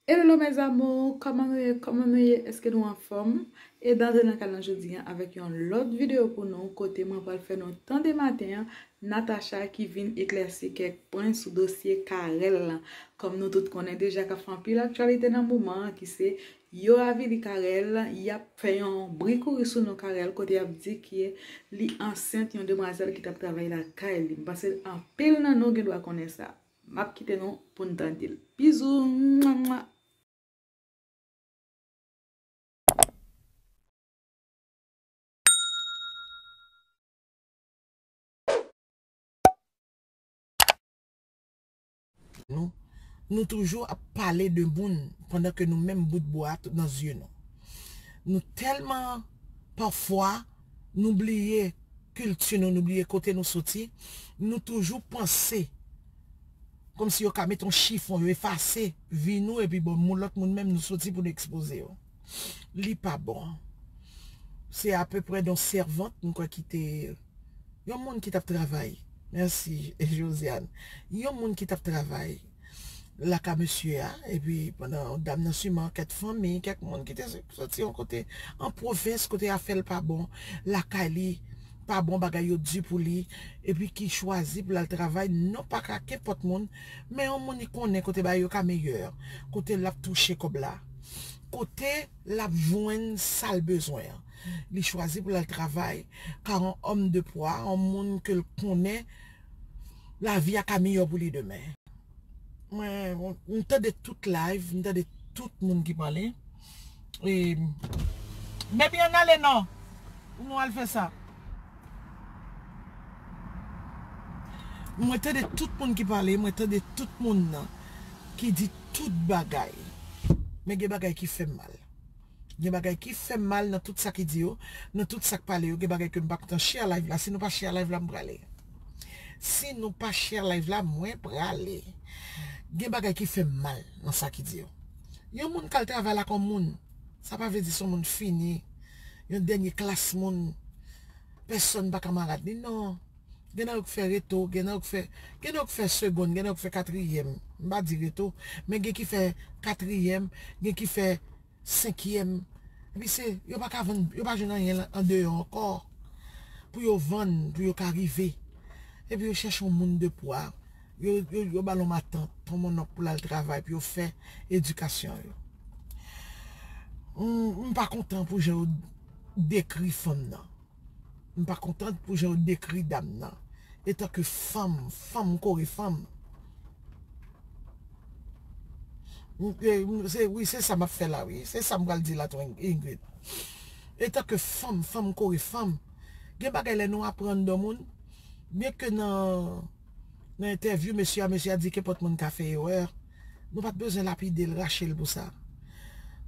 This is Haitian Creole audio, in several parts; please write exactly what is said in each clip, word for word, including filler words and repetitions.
Hello mes amours, kòman nou ye? Kòman nou ye? Èske nou anfòm? E dan de nan kanal jodi an avèk yon lòt videyo pou nou, kote mwen pral fè nou tande maten an Natacha ki vin eklèsi kèk pwen sou dosye Carel lan. Kòm nou tout konnen deja k ap fè anpil aktyalite nan moman an, ki se yo avili Carel, y ap fè yon bri kouri sou non Carel, kote y ap di ke li ansent yon demwazèl ki t ap travay lakay li. M panse anpil nan nou gen dwa konnen sa. M ap kite nou pou n tande l. Bizou, mwa, mwa. Nou, nou toujou ap pale de moun pandan ke nou menm bout bwa a nan zye nou. Nou tèlman pafwa nou bliye kilti nou, nou bliye kote nou soti, nou toujou panse kòmsi yo ka mete yon chifon, yo efase vi nou, epi bon, moun, lòt moun menm nou soti pou nou ekspoze yo. Li pa bon. Se apeprè yon sèvant, m kwè ki te yon moun ki t ap travay. Mèsi, Josiane. Yon moun ki t ap travay lakay mesye a, epi pandan dam nan siman kèk fanmi, kèk moun ki te soti yon kote an pwovens, kote afè l pa bon, lakay li pa bon, bagay yo di pou li, epi ki chwazi pou l al travay, non pa ka kenpòt moun, men yon moun li konnen kote bagay yo ka meyè, kote l ap touche kòb la, kote l ap jwenn sa l bezwen an. Li chwazi pou l al travay, ka yon òm de pwa, yon moun ke l konnen lavi a ka miyò pou li demen. Mwen, m tande tout live, m tande tout moun ki pale. E, baby, ann ale non. Pou nou al fè sa. Mwen tande tout moun ki pale, mwen tande tout moun nan ki di tout bagay. Men gen bagay ki fè m mal. Gen bagay ki fè m mal nan tout sa ki di yo, nan tout sa k pale yo. Gen bagay ke m pa kontan share live la. Si nou pa share live la, m prale. Si nou pa share live la, mwen prale. Gen bagay ki fè m mal nan sa ki di yo. Yon moun k al travay la kòm moun, sa pa vle di se yon moun fini, yon dènye klas moun, pèsonn pa kamarad li, non. Gen nan yo k fè reto, gen nan yo k fè, gen nan yo k fè segonn, gen nan yo k fè katriyèm. M pa di reto, men gen ki fè katriyèm, gen ki fè senkyèm. Epi se, yo pa ka vann, yo pa jwenn anyen andeyò ankò. Pou yo vann, pou yo ka rive. Epi yo chèche yon moun de pwa. Yo, yo, yo ba l yon matant, yon mononk pou l al travay, pou yo fè edikasyon yo. M, m pa kontan pou jan yo dekri fanm nan. M pa kontan pou jan yo dekri dam nan. Etanke fanm, fanm kore fanm. M, e, m, se, wi, se sa m ap fè la, wi. Se sa m pral di la tou, Ingrid. Etanke fanm, fanm kore fanm. Gen bagay lè nou aprann de moun, byenke nan, nan entèvyou mesye a, mesye a di kenpòt moun ka fè erè. Nou pa t bezwen lapide l, rache l pou sa.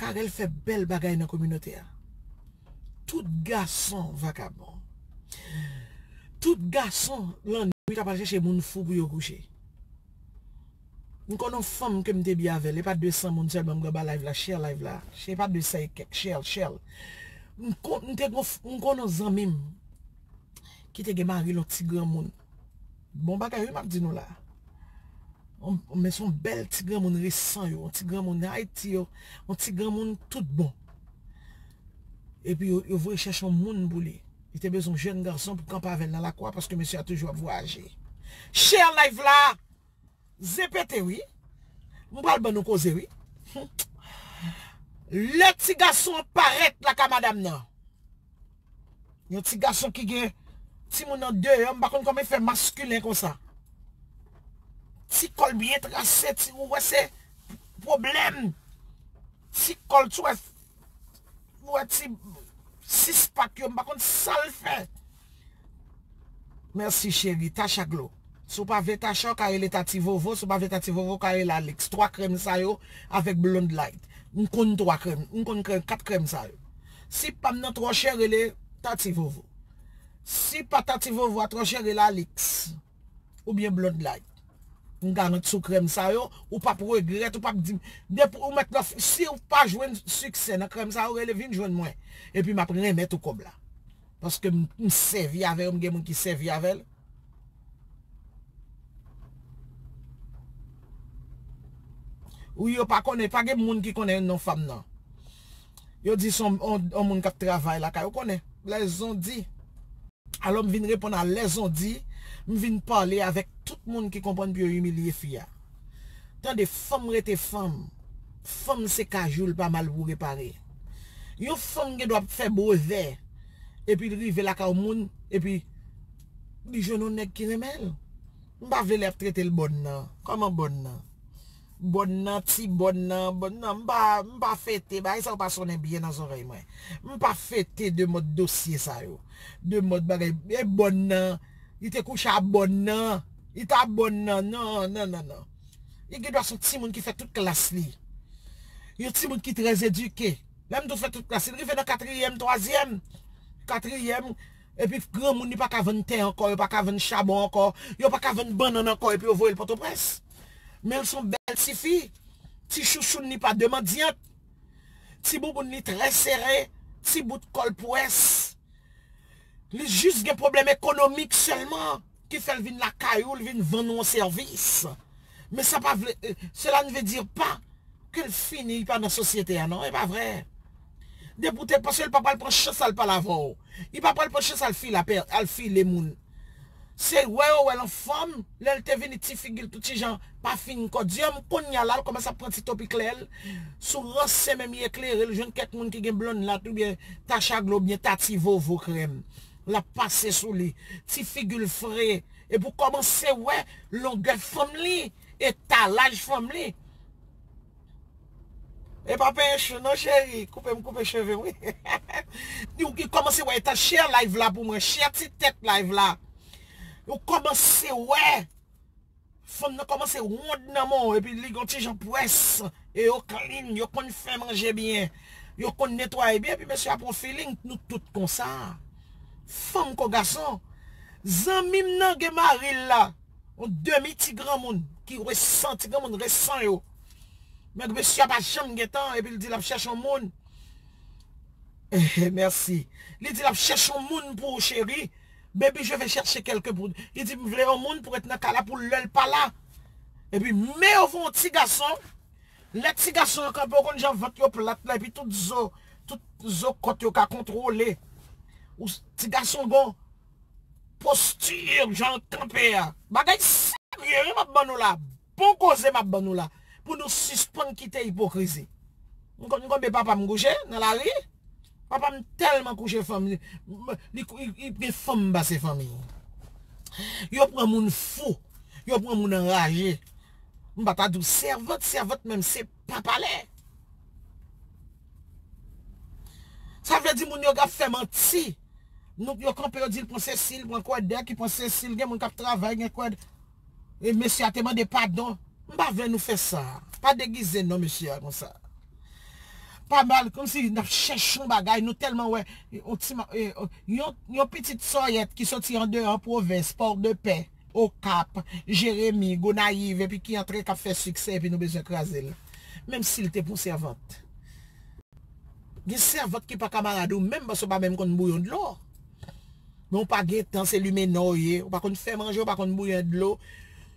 Carel fè bèl bagay nan kominote a. Tout gason vakabon. Tout gason lannwit ap al chèche moun fou pou yo kouche. M konn yon fanm ke m te byen avè l, e pa de san moun sèlman m gen anba live la, share live la. E pa de san e kèk, share, share. M kon-, m te gon f-, m konn yon zanmi m ki te gen mari l yon ti granmoun. Bon bagay wi m ap di nou la. On, men se yon bèl ti granmoun resan yo, yon ti granmoun Ayiti yo, yon ti granmoun tout bon. Epi yo, yo voye chèche yon moun pou li. Li te bezwen yon jèn gason pou kanpe avè l nan lakou a paske mesye a toujou ap vwayaje. Share live la! Zen pete wi. M pral ban nou koze wi. Lè ti gason an parèt lakay madanm nan. Yon ti gason ki gen timoun andeyò, m pa konn kòman l fè maskilen konsa. Ti kò l byen trase, ti, ou wè se pwoblèm. Ti kò l, ti wè, ou wè ti sis pak yo, m pa konn sa l fè. Mèsi cheri, Tacha Glo. Si w pa vle Tacha, w ka rele Tati Vovo. Si w pa vle Tati Vovo, w ka rele Alix. Twa krèm sa yo avèk Blonde Light. M konn twa krèm. M konn krèm, kat krèm sa yo. Si pa m nan twò chè, rele Tati Vovo. Si pa Tati Vovo a twò chè, rele Alix. Oubyen Blonde Light. M garanti w krèm sa yo, ou p ap regrèt, ou p ap di m. Depi ou mèt nan, si w pa jwenn siksè nan krèm sa yo, rele vin jwenn mwen. Epi m ap renmèt ou kòb la. Paske m, m sèvi avè yo, m gen moun ki sèvi avè l. Wi, yo pa konnen, pa gen moun ki konnen non fanm nan. Yo di se yon, yon, yon moun k ap travay lakay, ou konnen. Lèzondi. Alò, m vin reponn a lèzondi, m vin pale avèk tout moun ki konprann pou yo imilye fi a. Tande, fanm rete fanm. Fanm se kajou, l pa mal pou repare. Yon fanm gen dwa ap fè brevè, epi l rive lakay yon moun, epi li jwenn yon nèg ki renmen l. M pa vle lè ap trete l bòn nan. Kòman bòn nan? Bòn nan, ti bòn nan, bòn nan, m pa, m pa fete, bagay sa yo pa sonnen byen nan zòrèy mwen. M pa fete de mòd dosye sa yo. De mòd bagay, e bòn nan, li te kouche a bòn nan, li ta bòn nan, non, non, non, non. Li gen dwa se yon timoun ki fè tout klas li. Yon timoun ki trè edike. Lè m di w fè tout klas, li rive nan katriyèm, twazyèm, katriyèm, epi granmoun li pa ka vann tè ankò, yo pa ka vann chabon ankò, yo pa ka vann bannann ankò, epi yo voye l Pòtoprens. Men l se yon bèl tifi. Ti chouchoun li pa de mandyant. Ti bouboun li trè sere. Ti bout kò l pwès. Li jis gen pwoblèm ekonomik sèlman ki fè l vin lakay ou, l vin vann ou yon sèvis. Men sa pa vle, cela ne veut dire pas ke l fini, li pa nan sosyete a non, e pa vrè. Depi w te, paske l pa pral pran chans al pale avè w. Li pa pral pran chans al file apè, al file moun. Se wè yo wè l an fòm, lè l te vini ti figi l tout ti jan pa fin kòdyòm, kounye a la l kòmanse ap pran ti topi klè l. Sou rans se menm li eklere, l jwenn kèk moun ki gen blonn lat oubyen tach a glo oubyen tati vovo krèm. L ap pase sou li. Ti figi l fre. Epi w kòmanse wè longè fanm li, etalaj fanm li. E pa penyen chou non cheri, koupe m koupe cheve wi. Ou ki kòmanse wè etan share live la pou mwen, share ti tèt live la. Ou kòmanse wè fanm nan kòmanse wonn nan men w, epi li gon ti jan pwès, e yo clean, yo konn fè manje byen, yo konn netwaye byen, epi mesye a pran feeling, nou tout konsa. Fanm kon gason. Zanmi m nan gen mari l la, yon demi ti granmoun, ki resan, ti granmoun resan yo. Men mesye a pa janm gen tan, epi l di l ap chèche yon moun. Eh, mèsi. Li di l ap chèche yon moun pou ou, cheri. Baby, je vais chercher quelqu'un pour. Li di, m vle yon moun pou ret nan kay la pou lè l pa la. Epi, men yo fè yon ti gason. Lè ti gason an kanpe, ou konn jan vant yo plat la, epi tout zo, tout zo kòt yo ka kontwole. Ou, ti gason gon posti, jan l kanpe a. Bagay serye, wi, m ap ban nou la. Bon koze m ap ban nou la. Pou nou sispann kite ipokrizi. M konn konbyen papa m kouche nan lari. Papa m tèlman kouche fanm li. M, li, li, li gen fanm pase fanmi. Yo pran moun fou. Yo pran moun anraje. M pa ta di w sèvant, sèvant menm se pa pale. Sa vle di moun yo ap fè manti. Nou, yo kanpe, yo di l pran sesi, l pran kwèd, dèyè ki pran sesi, l gen moun k ap travay, gen kwèd. E mesye a te mande padon. M pa vle nou fè sa. Pa degize non mesye a konsa. Pa mal, kòmsi n ap chèche yon bagay, nou tèlman wè yon ti ma-, e, yon, yon pitit sòyèt ki soti andeyò pwovens, Pòdepè, Okap, Jeremi, Gonayiv, epi ki antre k ap fè siksè, epi nou bezwen kraze l. Menm si l te pou sèvant. Gen sèvant ki pa kamarad ou menm paske w pa menm konn bouyon dlo. Men w pa gen tan, se limenè w ye, w pa konn fè manje, w pa konn bouyon dlo.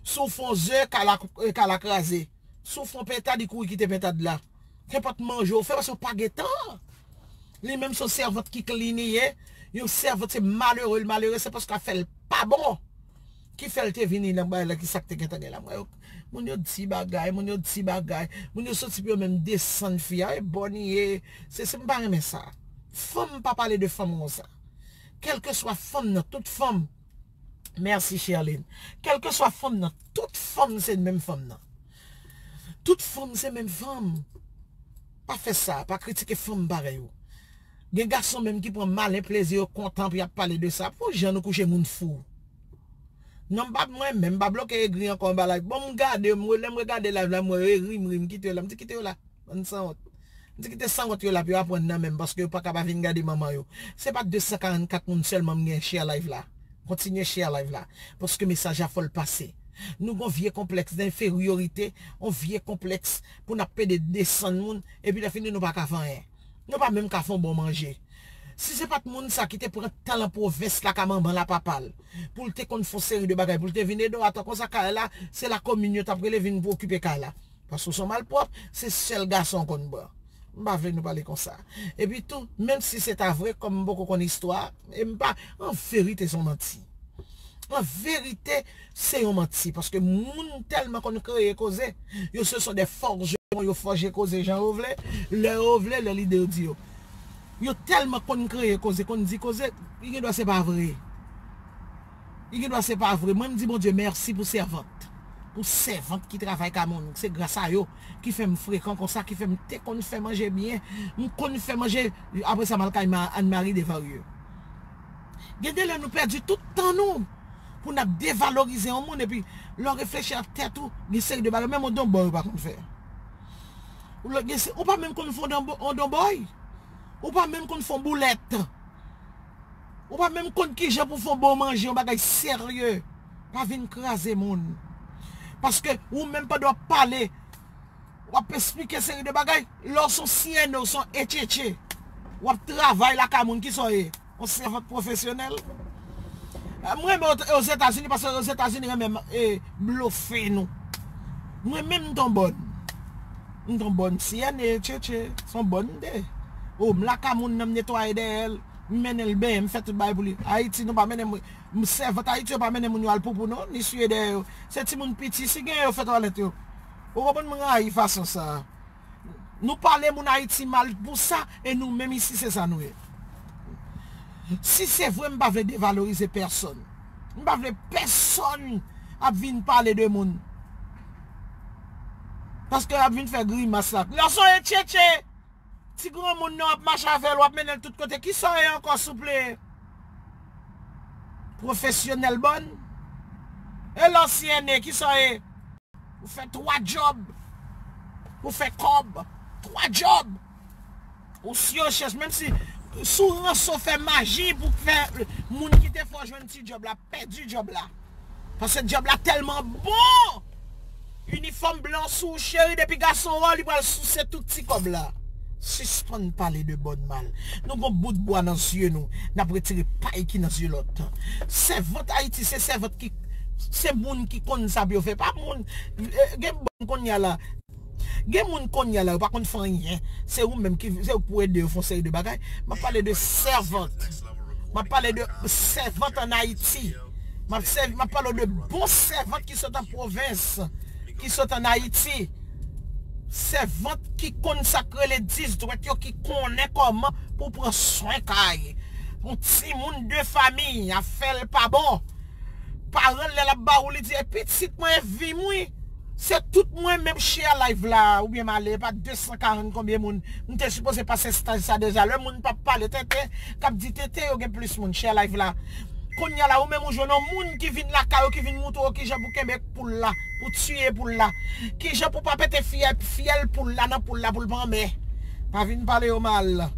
Si w fè yon ze, kay la, kay la kraze. Si w fè yon pentad, li kouri kite pentad la. Kenpòt manje w fè, paske w pa gen tan. Li menm se yon sèvant ki clean li ye. Yon sèvant se malere, l malere, se paske afè l pa bon. Ki fè l te vini nan bay la, ki sa k te gentan gen la. Mwen, yo, moun yo di bagay, moun yo di bagay, moun yo soti pou yo menm desann fi a, e bòn li ye. Se, se, m pa renmen sa. Fanm pa pale de fanm konsa. Kèlkeswa fanm nan, tout fanm. Mèsi, Sherline. Kèlkeswa fanm nan, tout fanm se menm fanm nan. Tout fanm se menm fanm. Pa fè sa, pa kritike fanm parèy ou. Gen gason menm ki pran malen plezi, yo kontan pou y ap pale de sa. Pou jan nou kouche moun fou. Non, m pa, mwen menm, m pa bloke egri ankò anba live. Bon, m gade, m, lè m regade live la, m wè egri, m ri, m kite yo la. M di kite yo la. Bann sanwont. M di kite sanwont yo la pou yo aprann nan men m, paske yo pa ka pa vin gade manman yo. Se pa de san karannkat moun sèlman m gen share live la. Kontinye share live la. Paske mesaj la fò l pase. Nou gon vye konplèks denferyorite, yon vye konplèks pou n ap pede desann moun, epi lè fini nou pa ka fè anyen. Nou pa menm ka fè yon bon manje. Si se pa t moun sa ki te pran tan lan pwovens la ka manman la papa l, pou l te konn fè yon seri de bagay, pou l te vin ede w atan konsa kay la, se lakomin yo t ap rele vin pou okipe kay la. Paske w se yon malpwòp, se sèl gason w konn pran. M pa vle nou pale konsa. Epi tou, menm si se ta vre, kòm m poko konn istwa, e m pa, an verite, se yon manti. An verite, se yon manti. Paske moun tèlman konn kreye koze, yo se son de fòjewon, yo fòje koze jan yo vle, lè yo vle, lè lide yo di yo. Yo tèlman konn kreye koze, konn di koze, li gen dwa se pa vre. Li gen dwa se pa vre. Mwen, m di Bondye mèsi pou sèvant. Pou sèvant ki travay ka moun. Se gras a yo ki fè m frekan konsa, ki fè m te konn fè manje byen. M konn fè manje, apre sa, m al kay Anne Marie Desvarieux. Gen de lè nou pèdi tout tan nou pou n ap devalorize yon moun, epi lè w reflechi ak tèt ou, gen seri de bagay, menm yon donbòy ou pa konn fè. Ou pa menm konn fè yon donbòy. Ou pa menm konn fè yon boulèt. Ou pa menm konn kijan pou fè yon bon manje, yon bagay serye. Pa vin kraze moun. Paske ou menm pandan w ap pale, w ap esplike seri de bagay. Lè w se yon C N A, w se yon H H A, w ap travay lakay moun, kisa w ye? Yon sèvant pwofesyonèl. Mwen renmen Ozetazini paske Ozetazini renmen blofe nou. Mwen menm m t yon bòn. M t yon bòn C N A, H H A, se yon bòn m te. O, m lakay moun nan, m netwaye dèyè l, m mennen l benyen, m fè tout bagay pou li. Ayiti, nou pa mennen moun, m sèvant Ayiti yo pa mennen moun yo al poupou non, ni siye dèyè yo. Se timoun piti, si gen yo fè twalèt yo. Ou konprann, m rayi fason sa a. Nou pale moun Ayiti mal pou sa, e nou menm isi se sa nou ye. Si se vre, m pa vle devalorize pèsonn. M pa vle pèsonn ap vin pale de moun. Paske y ap vin fè grimas la. Lè w se yon H H A, ti granmoun nan w ap mache avè l, w ap mennen l tout kote. Kisa w ye ankò, souple? Pwofesyonèl bòn? E lè w C N A, kisa w ye? Ou fè twa djòb. Ou fè kòb. Twa djòb. Ou si yo chèch, menm si sou ranse w fè maji pou fè moun ki te fè w jwenn ti djòb la, pèdi djòb la. Paske djòb la tèlman bon. Inifòm blan sou w, cheri, depi gason wè w, li pral souse tout ti kòb la. Sispann pale de bòn mal. Nou gon bout bwa nan zye nou. N ap retire pay ki nan zye lòt. Sèvant Ayiti, se sèvant ki, se moun ki konn sa pou yo fè. Pa moun, eh, gen bòn kounye a la. Gen moun kounye a la, yo pa konn fè anyen. Se ou menm ki, se ou k pou ede yo fè yon seri de bagay. M ap pale de sèvant. M ap pale de sèvant ann Ayiti. M ap sèvi, m ap pale de bon sèvant ki sot an pwovens, ki sot ann Ayiti. Sèvant ki konn sa k rele dis dwèt yo, ki konnen kòman pou pran swen kay. Yon timoun de fanmi, afè l pa bon. Paran l, lè l ap ba ou, li di, "E pitit mwen, e vi m, wi. Se tout mwen menm, share live la, oubyen m ale, e pa de san karant konbyen moun. M te sipoze pase staj sa deja." Lè moun p ap pale, tenten, k ap di tenten, yo gen plis moun, share live la. Kounye a la, ou menm ou jwenn yon moun ki vin lakay ou, ki vin moutre w kijan pou kenbe poul la, pou tiye poul la. Kijan pou pa pete fyèl, fyèl poul la nan poul la pou l pa anmè. Pa vin pale yo mal.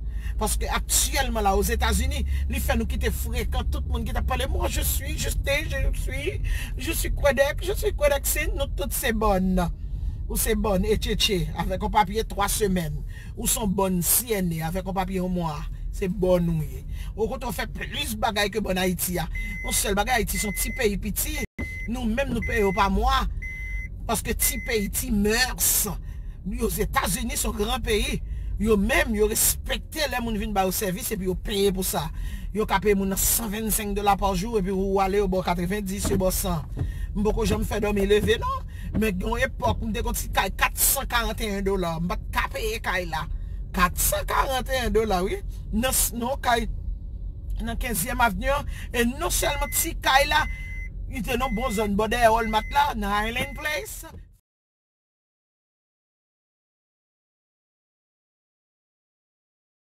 Paske aktyèlman la, Ozetazini, li fè nou kite frekan. Tout moun ki t ap pale, "Moi, je suis, je suis, je suis, je suis Québec, je suis Québec, si nou tout se bòn." Ou se bòn, H H A, avèk yon papye twa semèn. Ou se yon bòn C N A avèk yon papye yon mwa. Se bòn ou ye. Ou kote w fè plis bagay ke bòn Ayiti a. Yon sèl bagay, Ayiti se yon ti peyi piti. Nou menm, nou peye yo pa mwa. Paske ti peyi, ti mœurs. Yo, Ozetazini se yon gran peyi. Yo menm, yo respekte lè moun vin ba yo sèvis epi yo peye pou sa. Yo ka peye moun nan san vennsenk dola pa jou epi ou ale yo ba w katrevendis, yo ba w san. M poko janm fè dòmi leve non. Men gen yon epòk, m te gon ti kay kat san karanteyen dola. M pa t ka peye kay la. Kat san karanteyen dola, wi. Nan, s- nan yon kay nan kenzyèm avni an. E non sèlman ti kay la, li te nan bon zòn, bò dèyè Walmart la, nan Highland Place.